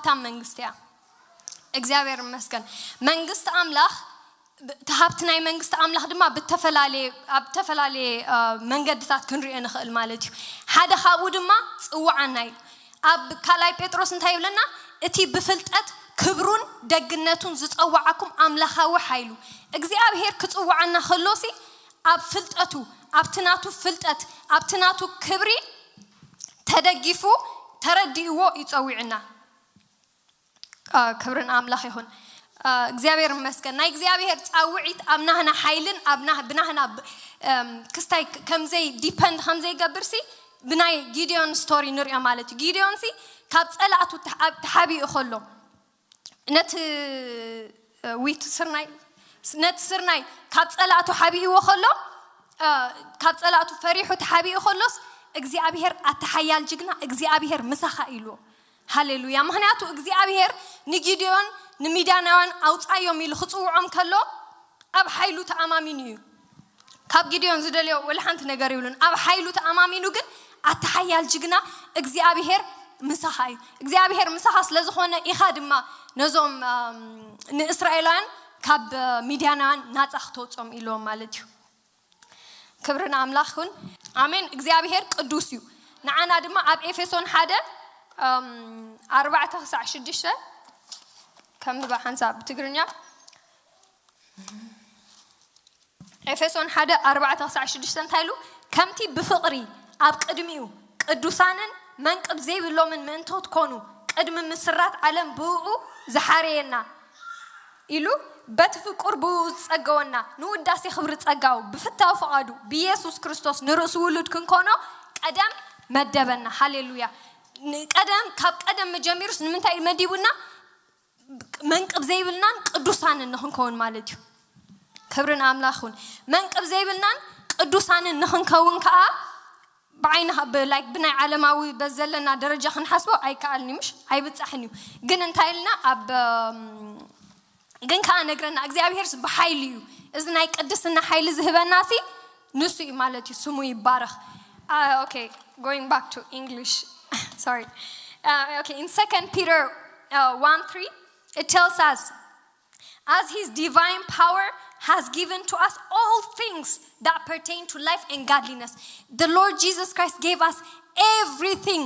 እታ መንግስቲ እያ። እግዚኣብሔር ይመስገን። መንግስቲ ኣምላኽ ብ- እቲ ሃብቲ ናይ መንግስቲ ኣምላኽ ድማ ብተፈላለየ ኣብ ዝተፈላለየ እ፣ መንገድታት ክንሪኦ ንኽእል ማለት እዩ። ሓደ ካብኡ ድማ ጽዋዓና እዩ። ኣብ ካልኣይ ጴጥሮስ እንታይ ይብለና? እቲ ብፍልጠት ክብሩን ደግነቱን ዝጸዋዓኩም ኣምላኻዊ ሓይሉ። እግዚኣብሔር ክጽውዓና ከሎሲ ኣብ ፍልጠቱ ኣብቲ ናቱ ፍልጠት ኣብቲ ናቱ ክብሪ ተደጊፉ ተረዲእዎ ይጸዊዕና። ክብርን ኣምላኽ ይኹን። እግዚኣብሔር ይመስገን። ናይ እግዚኣብሔር ፃውዒት ኣብ ናህና ሓይልን ኣብ ናህ- ብናህና ብ- እም፣ ክስታይ ክ- ከምዘይ ዲፐንድ ከምዘይገብር ሲ ብናይ ጊዲዮን ስቶሪ ንሪኦ ማለት እዩ። ጊዲዮን ሲ ካብ ፀላእቱ ተሕ- ኣብ- ተሓቢኡ ከሎ ነቲ እ፣ ዊት ስርናይ ነቲ ስርናይ ካብ ፀላእቱ ሓቢእዎ ከሎ እ፣ ካብ ፀላእቱ ፈሪሑ ተሓቢኡ ከሎስ እግዚኣብሔር ኣተሓያል ጅግና እግዚኣብሔር ምሳኻ ኢልዎ። ሃሌሉያ። ምኽንያቱ እግዚኣብሔር ንጊድዮን ንሚድያናውያን ኣውፃዮም ኢሉ ክፅውዖም ከሎ ኣብ ሓይሉ ተኣማሚኑ እዩ። ካብ ጊድዮን ዝደልዮ ወላ ሓንቲ ነገር ይብሉን ኣብ ሓይሉ ተኣማሚኑ ግን ኣተሓያል ጅግና እግዚኣብሔር ምሳኻ እዩ። እግዚኣብሔር ምሳኻ ስለ ዝኾነ ኢኻ ድማ ነዞም ንእስራኤላውያን ካብ ሚድያናውያን ናፃ ክተውፅኦም ኢልዎም ማለት እዩ። ክብሪ ንኣምላኽ ይኹን። ኣሜን። እግዚኣብሔር ቅዱስ እዩ። ንዓና ድማ ኣብ ኤፌሶን ሓደ ኣርባዕተ ክሳዕ ሽዱሽተ ከም ብባ ሓንሳብ ብትግርኛ ኤፌሶን ሓደ ኣርባዕተ ክሳዕ ሽዱሽተ እንታይ ኢሉ? ከምቲ ብፍቕሪ ኣብ ቅድሚኡ ቅዱሳንን መንቅብ ዘይብሎምን ምእንቶ ትኮኑ ቅድሚ ምስራት ዓለም ብኡ ዝሓረየና ኢሉ በቲ ፍቁር ብኡ ዝጸገወና ንውዳሴ ክብሪ ጸጋው ብፍታው ፍቓዱ ብኢየሱስ ክርስቶስ ንርእሱ ውሉድ ክንኮኖ ቀደም መደበና። ሃሌሉያ። ቀደም ካብ ቀደም መጀሚሩስ ንምንታይ እዩ መዲቡና? መንቅብ ዘይብልናን ቅዱሳንን ንኽንከውን ማለት እዩ። ክብሪ ንኣምላኽ ይኹን። መንቅብ ዘይብልናን ቅዱሳንን ንኽንከውን ከዓ ብዓይኒ ላይክ ብናይ ዓለማዊ በዘለና ደረጃ ክንሓስቦ ኣይከኣልን እዩ። ምሽ ኣይብፃሕን እዩ። ግን እንታይ ኢልና ኣብ ግን ከዓ ነግረና እግዚኣብሔር ብሓይሊ እዩ። እዚ ናይ ቅድስና ሓይሊ ዝህበና ሲ ንሱ እዩ ማለት እዩ። ስሙ ይባረኽ። Okay, going back to English. Sorry. Okay, in Second Peter uh, one three, it tells us, as his divine power has given to us all things that pertain to life and godliness. The Lord Jesus Christ gave us everything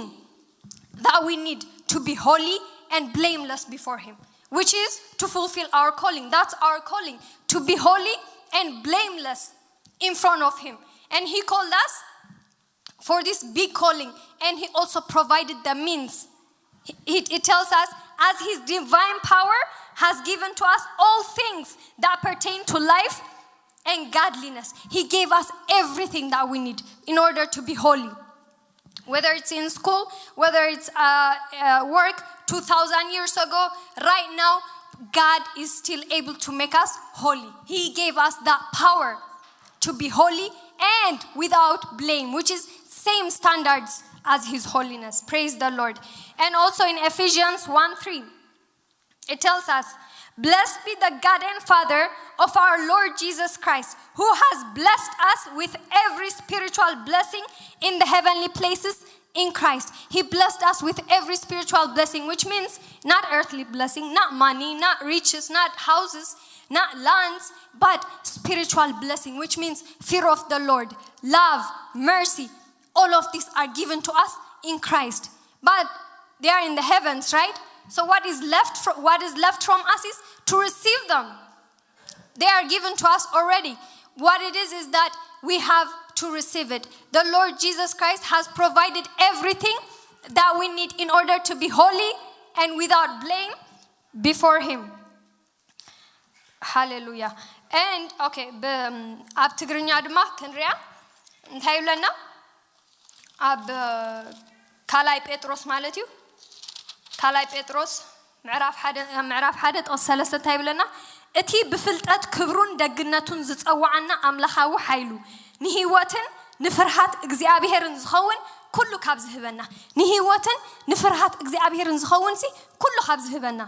that we need to be holy and blameless before him, which is to fulfill our calling. That's our calling, to be holy and blameless in front of him. And he called us for this big calling, and he also provided the means. It tells us, as his divine power has given to us all things that pertain to life and godliness, he gave us everything that we need in order to be holy. Whether it's in school, whether it's uh, uh, work, two thousand years ago, right now, God is still able to make us holy. He gave us that power to be holy and without blame, which is same standards as his holiness. Praise the Lord. And also in Ephesians one three, it tells us, blessed be the God and Father of our Lord Jesus Christ, who has blessed us with every spiritual blessing in the heavenly places in Christ. He blessed us with every spiritual blessing, which means not earthly blessing, not money, not riches, not houses, not lands, but spiritual blessing, which means fear of the Lord, love, mercy. All of these are given to us in Christ. But they are in the heavens, right? So what is left fro- what is left from us is to receive them. They are given to us already. What it is is that we have to receive it. The Lord Jesus Christ has provided everything that we need in order to be holy and without blame before him. ሃሌሉያ። And okay, ብ- ኣብ ትግርኛ ድማ ክንሪኣ እንታይ ይብለና? ኣብ ካልኣይ ጴጥሮስ ማለት እዩ። ካልኣይ ጴጥሮስ ምዕራፍ ሓደ ምዕራፍ ሓደ ጥቕሲ ሰለስተ እንታይ ይብለና? እቲ ብፍልጠት ክብሩን ደግነቱን ዝጸዋዓና ኣምላኻዊ ሓይሉ ንህይወትን ንፍርሃት እግዚኣብሔርን ዝኸውን ኩሉ ካብ ዝህበና። ንህይወትን ንፍርሃት እግዚኣብሔርን ዝኸውን ሲ ኩሉ ካብ ዝህበና።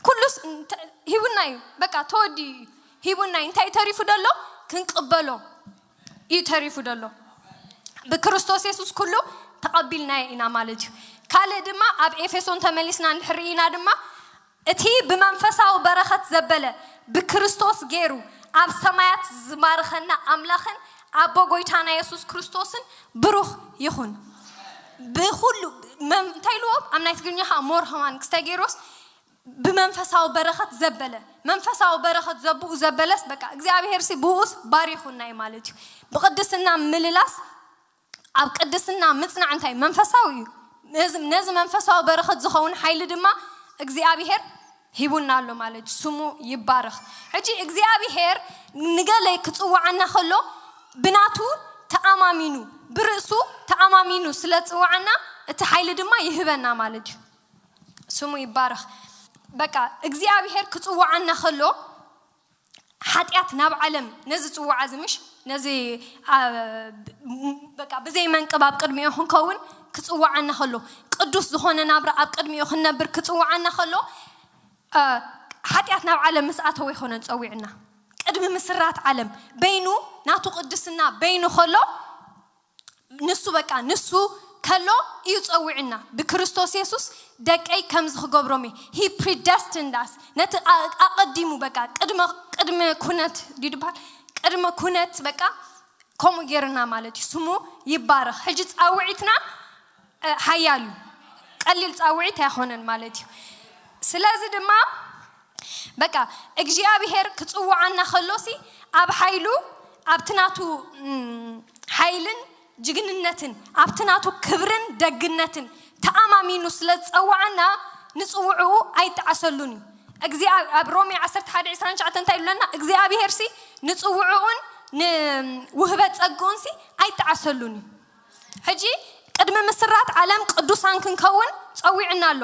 ኩሉስ እንተ- ሂቡና እዩ። በቃ ተወዲኡ እዩ። ሂቡና እዩ። እንታይ ተሪፉ ደሎ? ክንቅበሎ እዩ ተሪፉ ደሎ። ብክርስቶስ የሱስ ኩሉ ተቐቢልናዮ ኢና ማለት እዩ። ካልእ ድማ ኣብ ኤፌሶን ተመሊስና እንድሕር ኢና ድማ እቲ ብመንፈሳዊ በረኸት ዘበለ ብክርስቶስ ገይሩ ኣብ ሰማያት ዝባርኸና ኣምላኽን ኣቦ ጎይታና የሱስ ክርስቶስን ብሩኽ ይኹን። ብኹሉ መም- እንታይ ኢልዎም ኣብ ናይ ትግርኛ ከዓ ሞር ከማን ክስታይ ገይሮስ ብመንፈሳዊ በረኸት ዘበለ መንፈሳዊ በረኸት ዘብኡ ዘበለስ በቃ እግዚኣብሔር ሲ ብኡስ ባሪኹና እዩ ማለት እዩ። ብቅድስና ምልላስ ኣብ ቅድስና ምጽናዕ እንታይ መንፈሳዊ እዩ። ነዚ መንፈሳዊ በረኸት ዝኸውን ሓይሊ ድማ እግዚኣብሔር ሂቡና ኣሎ ማለት እዩ። ስሙ ይባረኽ። ሕጂ እግዚኣብሔር ንገለ ክጽውዓና ከሎ ብናቱ ተኣማሚኑ ብርእሱ ተኣማሚኑ ስለ ዝጽውዓና እቲ ሓይሊ ድማ ይህበና ማለት እዩ። ስሙ ይባረኽ። በቃ እግዚኣብሔር ክጽውዓና ከሎ ሓጢኣት ናብ ዓለም ነዚ ጽዋዓ እዚ ምሽ ነዚ በቃ ብዘይ መንቅብ ኣብ ቅድሚኡ ክንከውን ክጽዋዓና ከሎ ቅዱስ ዝኾነ ናብራ ኣብ ቅድሚኡ ክንነብር ክጽዋዓና ከሎ ሓጢኣት ናብ ዓለም ምስ ኣተወ ኣይኮነን ጸዊዕና። ቅድሚ ምስራት ዓለም በይኑ ናቱ ቅድስና በይኑ ከሎ ንሱ በቃ ንሱ ከሎ እዩ ጸዊዕና። ብክርስቶስ የሱስ ደቀይ ከምዚ ክገብሮም እዩ። He predestined us። ነቲ ኣቐዲሙ በቃ ቅድመ ቅድመ ኩነት ድዩ ድበሃል ቅድመ ኩነት በቃ ከምኡ ገይርና ማለት እዩ። ስሙ ይባረኽ። ሕጂ ጻውዒትና ሓያል እዩ። ቀሊል ጻውዒት ኣይኮነን ማለት እዩ። ስለዚ ድማ በቃ እግዚኣብሔር ክጽውዓና ከሎሲ ኣብ ሓይሉ ኣብቲ ናቱ ሓይልን ጅግንነትን ኣብቲ ናቱ ክብርን ደግነትን ተኣማሚኑ ስለ ዝጸውዓና ንጽውዕኡ ኣይጠዓሰሉን እዩ። ኣብ ሮሜ ዓሰርተ ሓደ ዕስራን ትሽዓተን እንታይ ይብለና እግዚኣብሔር ሲ ንጽውዕኡን ንውህበት ጸግኡን ሲ ኣይጠዓሰሉን እዩ። ሕጂ ቅድሚ ምስራት ዓለም ቅዱሳን ክንከውን ጸዊዕና ኣሎ።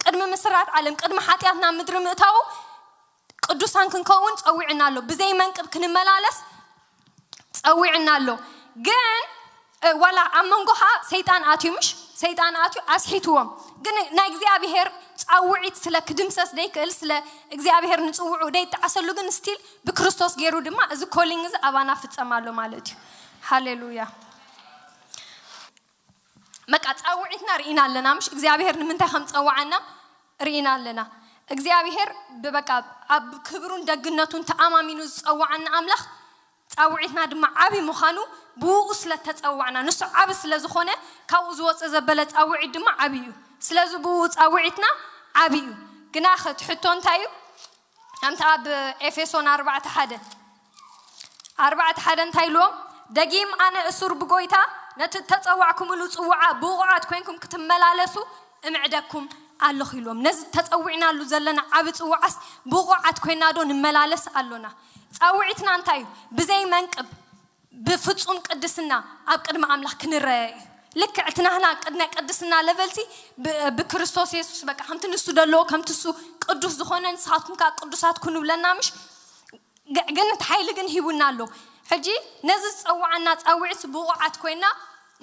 ቅድሚ ምስራት ዓለም ቅድሚ ሓጢኣት ናብ ምድሪ ምእታዉ ቅዱሳን ክንከውን ጸዊዕና ኣሎ። ብዘይ መንቅብ ክንመላለስ ጸዊዕና ኣሎ። ግን ዋላ ኣብ መንጎኻ ሰይጣን ኣትዩ ምሽ ሰይጣን ኣትዩ ኣስሒትዎም። ግን ናይ እግዚኣብሔር ጻውዒት ስለ ክድምሰስ ደይክእል ስለ እግዚኣብሔር ንጽውዑ ደይጠዓሰሉ ግን ስቲል ብክርስቶስ ገይሩ ድማ እዚ ኮሊንግ እዚ ኣባና ፍጸም ኣሎ ማለት እዩ። ሃሌሉያ። መቃ ጻውዒትና ርኢና ኣለና ምሽ እግዚኣብሔር ንምንታይ ከም ጸዋዓና ርኢና ኣለና። እግዚኣብሔር ብበቃ ኣብ ክብሩን ደግነቱን ተኣማሚኑ ዝጸዋዓና ኣምላኽ ጻውዒትና ድማ ዓቢ ምዃኑ ብኡ ስለ ተጸዋዕና ንሱ ዓቢ ስለ ዝኾነ ካብኡ ዝወጸ ዘበለ ጻውዒት ድማ ዓቢ እዩ። ስለዚ ብኡ ጻውዒትና ዓቢ እዩ። ግና ኸ እቲ ሕቶ እንታይ እዩ? ከምቲ ኣብ ኤፌሶን ኣርባዕተ ሓደ ኣርባዕተ ሓደ እንታይ ኢልዎም? ደጊም ኣነ እሱር ብጎይታ ነቲ እተጸዋዕኩምሉ ጽውዓ ብቑዓት ኮይንኩም ክትመላለሱ እምዕደኩም ኣለኹ ኢልዎም። ነዚ ተጸዊዕናሉ ዘለና ዓቢ ጽውዓስ ብቑዓት ኮይና ዶ ንመላለስ ኣሎና? ጻውዒትና እንታይ እዩ? ብዘይ መንቅብ ብፍጹም ቅድስና ኣብ ቅድሚ ኣምላኽ ክንረአ እዩ። ልክዕ እቲ ናህና ቅድና ቅድስና ለቨልሲ ብክርስቶስ የሱስ በቃ ከምቲ ንሱ ደለዎ ከምቲ እሱ ቅዱስ ዝኾነ ንስኻትኩም ከዓ ቅዱሳት ኩኑ ብለና ምሽ ግን እቲ ሓይሊ ግን ሂቡና ኣሎ። ሕጂ ነዚ ዝፀዋዓና ፃውዒት ብቑዓት ኮይና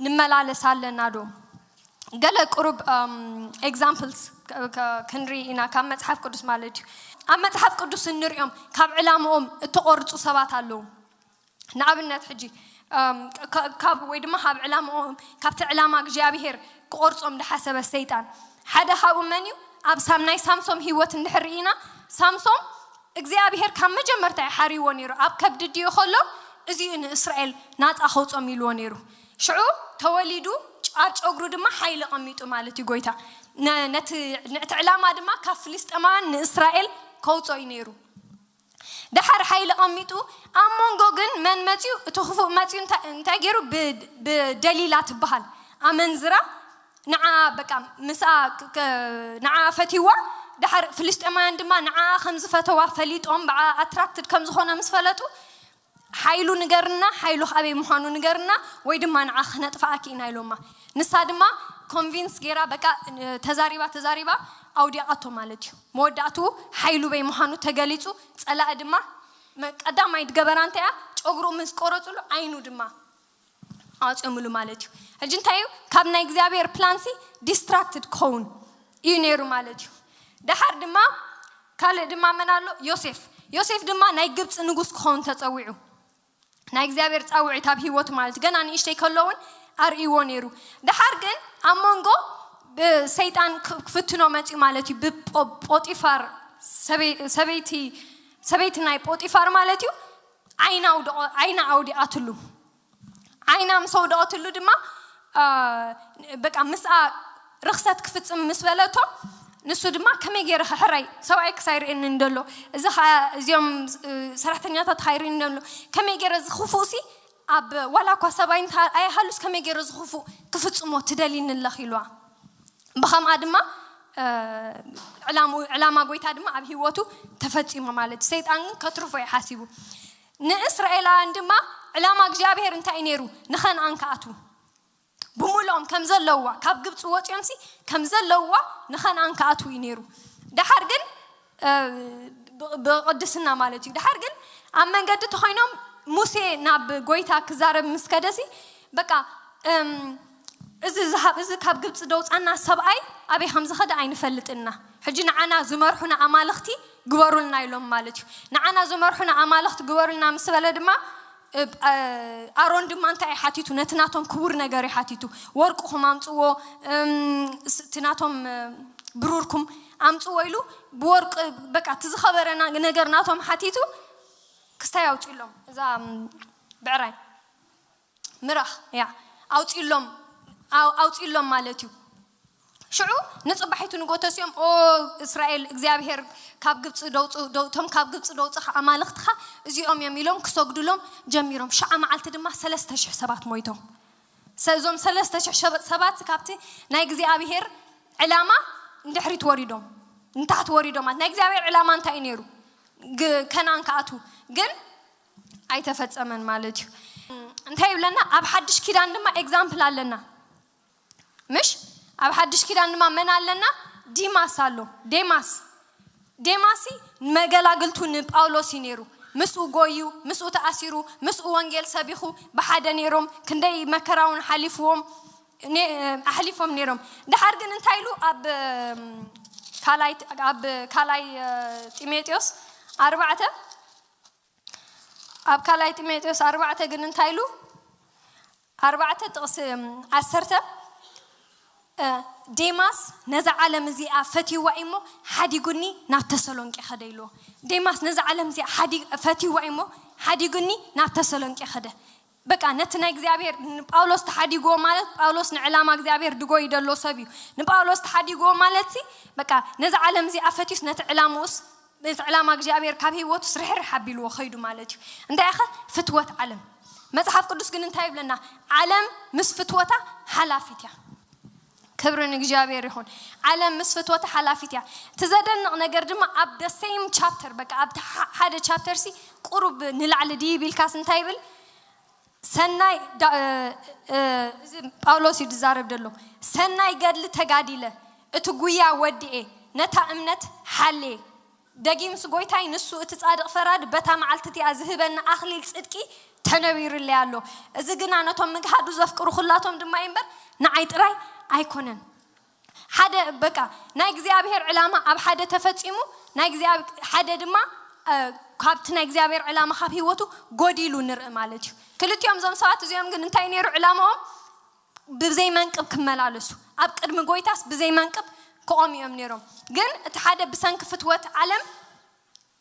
ንመላለስ ኣለና ዶ? ገለ ቁሩብ ኤግዛምፕልስ ክንርኢ ኢና ካብ መፅሓፍ ቅዱስ ማለት እዩ። ኣብ መፅሓፍ ቅዱስ እንሪኦም ካብ ዕላምኦም እተቆርፁ ሰባት ኣለዉ። ንኣብነት ሕጂ ካብ ወይ ድማ ካብ ዕላምኦም ካብቲ ዕላማ እግዚኣብሄር ክቆርፆም ዝሓሰበ ሰይጣን ሓደ ካብኡ መን እዩ? ኣብ ሳም ናይ ሳምሶም ህይወት እንድሕር ርኢና ሳምሶም እግዚኣብሄር ካብ መጀመርታ ይሓርይዎ ነይሩ። ኣብ ከብዲ ድዮ ከሎ እዚኡ ንእስራኤል ናፃ ከውፆም ኢልዎ ነይሩ። ሽዑ ተወሊዱ ኣብ ጨጉሩ ድማ ሓይሊ ቀሚጡ ማለት እዩ ጎይታ ነቲ ዕላማ ድማ ካብ ፍልስጤማውያን ንእስራኤል ከውፆ እዩ ነይሩ። ደሓር ሓይሊ ቀሚጡ ኣብ መንጎ ግን መን መፅዩ? እቲ ክፉእ መፅዩ እንታይ ገይሩ? ብደሊላ ትበሃል ኣመንዝራ ንዓ በቃ ምስኣ ንዓ ፈትይዋ። ደሓር ፍልስጤማውያን ድማ ንዓ ከም ዝፈተዋ ፈሊጦም ብዓ ኣትራክትድ ከም ዝኾነ ምስ ፈለጡ ሓይሉ ንገርና፣ ሓይሉ ኣበይ ምዃኑ ንገርና ወይ ድማ ንዓ ክነጥፍኣኪ ኢና ኢሎማ። ንሳ ድማ ኮንቪንስ ገይራ በቃ ተዛሪባ ተዛሪባ ኣውዲቓቶ ማለት እዩ። መወዳእትኡ ሓይሉ በይ ምዃኑ ተገሊጹ። ጸላኢ ድማ ቀዳማይ ድገበራ እንታይ እያ? ጨጉሩ ምስ ቆረጹሉ ዓይኑ ድማ ኣውፅኦምሉ ማለት እዩ። ሕጂ እንታይ እዩ? ካብ ናይ እግዚኣብሔር ፕላንሲ ዲስትራክትድ ክኸውን እዩ ነይሩ ማለት እዩ። ደሓር ድማ ካልእ ድማ መን ኣሎ? ዮሴፍ። ዮሴፍ ድማ ናይ ግብፂ ንጉስ ክኸውን ተፀዊዑ ናይ እግዚኣብሔር ፃውዒት ኣብ ህይወቱ ማለት ገና ንእሽተይ ከሎ እውን ኣርእይዎ ነይሩ። ደሓር ግን ኣብ መንጎ ብሰይጣን ክፍትኖ መፅኡ ማለት እዩ። ብፖጢፋር ሰበይቲ ሰበይቲ ናይ ፖጢፋር ማለት እዩ። ዓይና ኣውዲኣትሉ። ዓይና ምስ ኣውደቐትሉ ድማ በቃ ምስኣ ርኽሰት ክፍፅም ምስ በለቶ፣ ንሱ ድማ ከመይ ገይረ ሕራይ ሰብኣይ ክሳይ ርእየኒ እንደሎ፣ እዚ እዚኦም ሰራሕተኛታት ካይርእኒ እንደሎ፣ ከመይ ገይረ ዝኽፉእሲ ኣብ ዋላ እኳ ሰብኣይ ኣይሃሉስ ከመይ ገይረ ዝኽፉእ ክፍፅሞ ትደሊኒ ኣለኽ ኢልዋ። ብኸምኣ ድማ ዕላማ ጎይታ ድማ ኣብ ህይወቱ ተፈፂሙ ማለት እዩ። ሰይጣን ግን ከትርፎ እዩ ሓሲቡ። ንእስራኤላውያን ድማ ዕላማ እግዚኣብሔር እንታይ እዩ ነይሩ? ንኸነኣን ክኣትዉ ብሙሉኦም ከም ዘለውዋ፣ ካብ ግብፂ ወፂኦምሲ ከም ዘለውዋ ንኸነኣን ክኣትዉ እዩ ነይሩ። ደሓር ግን ብቕድስና ማለት እዩ። ደሓር ግን ኣብ መንገዲ ተኾይኖም ሙሴ ናብ ጎይታ ክዛረብ ምስ ከደሲ በቃ እዚ ዝሃብ እዚ ካብ ግብፂ ደውፃና ሰብኣይ ኣበይ ከም ዝኸደ ኣይንፈልጥና። ሕጂ ንዓና ዝመርሑና ኣማልኽቲ ግበሩልና ኢሎም ማለት እዩ። ንዓና ዝመርሑና ኣማልኽቲ ግበሩልና ምስ በለ ድማ ኣሮን ድማ እንታይ እዩ ሓቲቱ? ነቲ ናቶም ክቡር ነገር እዩ ሓቲቱ። ወርቅኹም ኣምፅዎ፣ እቲ ናቶም ብሩርኩም ኣምፅዎ ኢሉ ብወርቂ በቃ እቲ ዝኸበረ ነገር ናቶም ሓቲቱ ክስታይ ኣውፅሎም እዛ ብዕራይ ምራኽ ያ ኣውፅሎም ኣውፅሎም ማለት እዩ። ሽዑ ንፅባሒቱ ንጎተሲኦም ኦ እስራኤል እግዚኣብሔር ካብ ግብፂ ደውፅቶም ካብ ግብፂ ደውፅኻ ኣማልኽትኻ እዚኦም እዮም ኢሎም ክሰግዱሎም ጀሚሮም። ሽዓ መዓልቲ ድማ ሰለስተ ሽሕ ሰባት ሞይቶም። እዞም ሰለስተ ሽሕ ሰባት ካብቲ ናይ እግዚኣብሔር ዕላማ ንድሕሪት ወሪዶም ንታሕቲ ወሪዶም ማለት ናይ እግዚኣብሔር ዕላማ እንታይ እዩ ነይሩ? ከናን ክኣትዉ ግን ኣይተፈጸመን ማለት እዩ። እንታይ ይብለና? ኣብ ሓድሽ ኪዳን ድማ ኤግዛምፕል ኣለና። ምሽ ኣብ ሓድሽ ኪዳን ድማ መን ኣለና? ዲማስ ኣሎ። ዴማስ ዴማሲ መገላግልቱ ንጳውሎስ እዩ ነይሩ። ምስኡ ጎዩ፣ ምስኡ ተኣሲሩ፣ ምስኡ ወንጌል ሰቢኹ፣ ብሓደ ነይሮም ክንደይ መከራውን ሓሊፍዎም ኣሕሊፎም ነይሮም። ድሓር ግን እንታይ ኢሉ ኣብ ካልኣይ ኣብ ካልኣይ ጢሞቴዎስ ኣርባዕተ ኣብ ካልኣይ ጢሞቴዎስ ኣርባዕተ ግን እንታይ ኢሉ ኣርባዕተ ጥቕሲ ዓሰርተ ዴማስ ነዛ ዓለም እዚኣ ፈትይዋ እሞ ሓዲጉኒ ናብ ተሰሎንቄ ኸደ ኢልዎ። ዴማስ ነዛ ዓለም እዚኣ ፈትይዋ እሞ ሓዲጉኒ ናብ ተሰሎንቄ ኸደ። በቃ ነቲ ናይ እግዚኣብሔር ንጳውሎስ ተሓዲግዎ ማለት ጳውሎስ ንዕላማ እግዚኣብሔር ድጎይ ደሎ ሰብ እዩ። ንጳውሎስ ተሓዲግዎ ማለት ሲ በቃ ነዚ ዓለም እዚኣ ፈትዩስ ነቲ ዕላምኡስ ነቲ ዕላማ እግዚኣብሔር ካብ ህይወቱስ ርሕርሕ ኣቢልዎ ኸይዱ ማለት እዩ። እንታይ ኢኸ ፍትወት ዓለም መጽሓፍ ቅዱስ ግን እንታይ ይብለና? ዓለም ምስ ፍትወታ ሓላፊት እያ። ክብሪ ንእግዚኣብሔር ይኹን። ዓለም ምስ ፍትወታ ሓላፊት እያ። እቲ ዘደንቕ ነገር ድማ ኣብ the same chapter በቃ ኣብቲ ሓደ ቻፕተር ሲ ቁሩብ ንላዕሊ ድይብ ኢልካስ እንታይ ይብል? ሰናይ እዚ ጳውሎስ እዩ ዝዛረብ ዘሎ። ሰናይ ገድሊ ተጋዲለ፣ እቲ ጉያ ወድኤ፣ ነታ እምነት ሓልየ። ደጊምስ ጎይታይ ንሱ እቲ ጻድቕ ፈራዲ በታ መዓልቲ እቲኣ ዝህበኒ ኣኽሊል ጽድቂ ተነቢሩለይ ኣሎ። እዚ ግና ነቶም ምግሃዱ ዘፍቅሩ ኩላቶም ድማ እዩ እምበር ንዓይ ጥራይ ኣይኮነን። ሓደ በቃ ናይ እግዚኣብሔር ዕላማ ኣብ ሓደ ተፈጺሙ ናይ ሓደ ድማ ካብቲ ናይ እግዚኣብሔር ዕላማ ካብ ህይወቱ ጎዲሉ ንርኢ ማለት እዩ። ክልቲኦም እዞም ሰባት እዚኦም ግን እንታይ ነይሩ ዕላማኦም? ብዘይ መንቅብ ክመላለሱ ኣብ ቅድሚ ጎይታስ ብዘይ መንቅብ ክቆሙ እዮም ነይሮም። ግን እቲ ሓደ ብሰንኪ ፍትወት ዓለም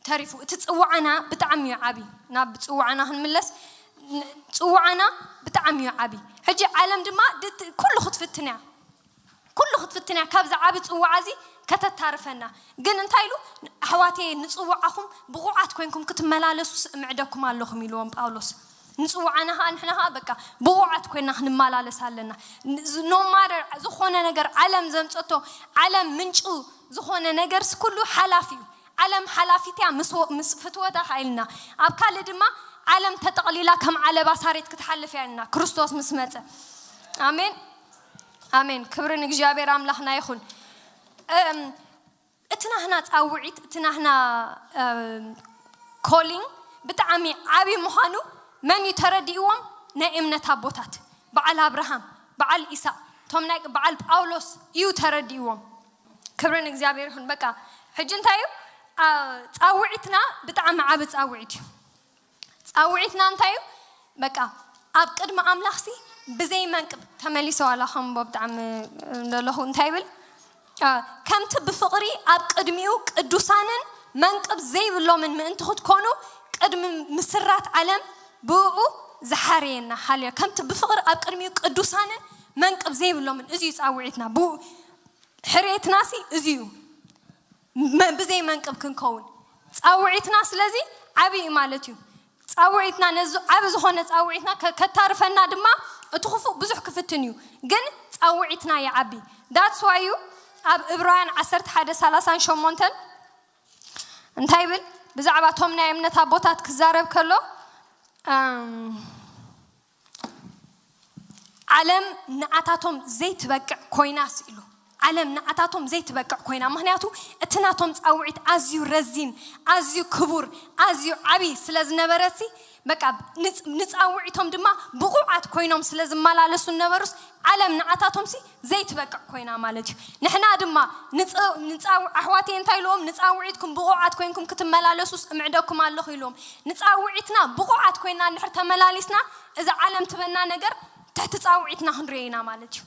ተሪፉ። እቲ ጽዋዕና ብጣዕሚ እዩ ዓቢ። ናብ ጽዋዕና ክንምለስ ጽዋዕና ብጣዕሚ እዩ ዓቢ። ሕጂ ዓለም ድማ ኩሉ ክትፍትን እያ። ኩሉ ክትፍትን እያ ካብዚ ዓቢ ጽዋዓ እዚ ከተታርፈና። ግን እንታይ ኢሉ ኣሕዋተየ ንጽዋዓኹም ብቑዓት ኮይንኩም ክትመላለሱ ስእምዕደኩም ኣለኹም ኢልዎም ጳውሎስ። ንጽዋዓና ኸዓ ንሕና ኸዓ በቃ ብቑዓት ኮይና ክንመላለስ ኣለና። ኖማደር ዝኾነ ነገር ዓለም ዘምጸቶ ዓለም ምንጩ ዝኾነ ነገርስ ኩሉ ሓላፊ እዩ። ዓለም ሓላፊት እያ ምስ ፍትወታ ኸዓ ኢልና ኣብ ካልእ ድማ ዓለም ተጠቕሊላ ከም ዓለባ ሳሬት ክትሓልፍ እያ ኢልና ክርስቶስ ምስ መጸ። ኣሜን ኣሜን። ክብሪ ንእግዚኣብሔር ኣምላኽና ይኹን። እቲ ናህና ጻውዒት እቲ ናህና ኮሊንግ ብጣዕሚ ዓብዪ ምዃኑ መን እዩ ተረዲእዎም? ናይ እምነት ኣቦታት በዓል ኣብርሃም በዓል ኢሳቅ እቶም ናይ በዓል ጳውሎስ እዩ ተረዲእዎም። ክብሪ ንእግዚኣብሔር ይኹን። በቃ ሕጂ እንታይ እዩ ጻውዒትና? ብጣዕሚ ዓቢ ጻውዒት እዩ። ጻውዒትና እንታይ እዩ? በቃ ኣብ ቅድሚ ኣምላኽሲ ብዘይ መንቅብ ተመሊሰ ዋላ ከም ብጣዕሚ ዘለኹ እንታይ ይብል? ከምቲ ብፍቕሪ ኣብ ቅድሚኡ ቅዱሳንን መንቅብ ዘይብሎምን ምእንቲ ክትኮኑ ቅድሚ ምስራት ዓለም ብኡ ዝሓረየና። ሃሌ ከምቲ ብፍቕሪ ኣብ ቅድሚኡ ቅዱሳንን መንቅብ ዘይብሎምን፣ እዚ እዩ ጻውዒትና። ብኡ ሕሬትናሲ እዚ እዩ። ብዘይ መንቅብ ክንከውን ጻውዒትና ስለዚ ዓቢ እዩ ማለት እዩ። ጻውዒትና ነዚ ዓቢ ዝኾነ ጻውዒትና ከታርፈና ድማ እቲ ክፉእ ብዙሕ ክፍትን እዩ። ግን ጻውዒትና ይዓቢ። That's why እዩ ኣብ ዕብራውያን ዓሰርተ ሓደ ሰላሳን ሸሞንተን እንታይ ይብል? ብዛዕባ እቶም ናይ እምነት ኣቦታት ክዛረብ ከሎ ዓለም ንኣታቶም ዘይትበቅዕ ኮይና ስኢሉ። ዓለም ንኣታቶም ዘይትበቅዕ ኮይና፣ ምክንያቱ እቲ ናቶም ጻውዒት ኣዝዩ ረዚን፣ ኣዝዩ ክቡር፣ ኣዝዩ ዓቢ ስለ ዝነበረሲ፣ በቃ ንጻውዒቶም ድማ ብቑዓት ኮይኖም ስለ ዝመላለሱ ነበሩስ፣ ዓለም ንኣታቶምሲ ዘይትበቅዕ ኮይና ማለት እዩ። ንሕና ድማ ንጻው ኣሕዋተይ እንታይ ኢልዎም? ንጻውዒትኩም ብቑዓት ኮይንኩም ክትመላለሱስ እምዕደኩም ኣለኹ ኢልዎም። ንጻውዒትና ብቑዓት ኮይና እንድሕር ተመላሊስና፣ እዚ ዓለም ትበና ነገር ትሕቲ ጻውዒትና ክንሪኦ ኢና ማለት እዩ።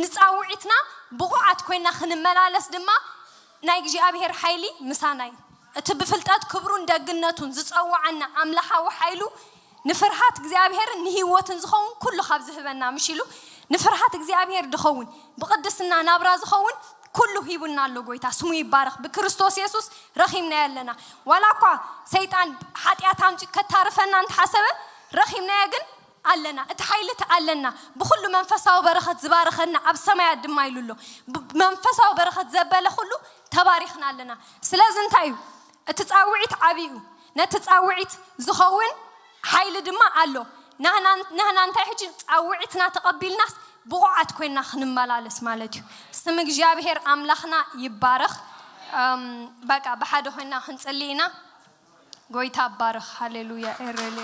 ንጻውዒትና ብቑዓት ኮይና ክንመላለስ ድማ ናይ እግዚኣብሔር ሓይሊ ምሳና እዩ። እቲ ብፍልጠት ክብሩን ደግነቱን ዝጸውዓና ኣምላኻዊ ሓይሉ ንፍርሃት እግዚኣብሔርን ንህይወትን ዝኸውን ኩሉ ካብ ዝህበና ምሽ ኢሉ ንፍርሃት እግዚኣብሔር ድኸውን ብቕድስና ናብራ ዝኸውን ኩሉ ሂቡና ኣሎ። ጎይታ ስሙ ይባረኽ። ብክርስቶስ የሱስ ረኺምናዮ ኣለና። ዋላ እኳ ሰይጣን ሓጢኣት ኣምፂ ከታርፈና እንተሓሰበ ረኺምናዮ ግን ኣለና። እቲ ሓይሊ እቲ ኣለና። ብኹሉ መንፈሳዊ በረኸት ዝባረኸና ኣብ ሰማያት ድማ ኢሉ ኣሎ። መንፈሳዊ በረኸት ዘበለ ኩሉ ተባሪኽና ኣለና። ስለዚ እንታይ እዩ እቲ ጻውዒት ዓብዩ ነቲ ጻውዒት ዝኸውን ሓይሊ ድማ ኣሎ። ናህና እንታይ ሕጂ ጻውዒትና ተቐቢልናስ ብቑዓት ኮይና ክንመላለስ ማለት እዩ። ስም እግዚኣብሔር ኣምላኽና ይባረኽ። በቃ ብሓደ ኮይና ክንጽሊ ኢና። ጎይታ ባረኽ። ሃሌሉያ ኤረሌ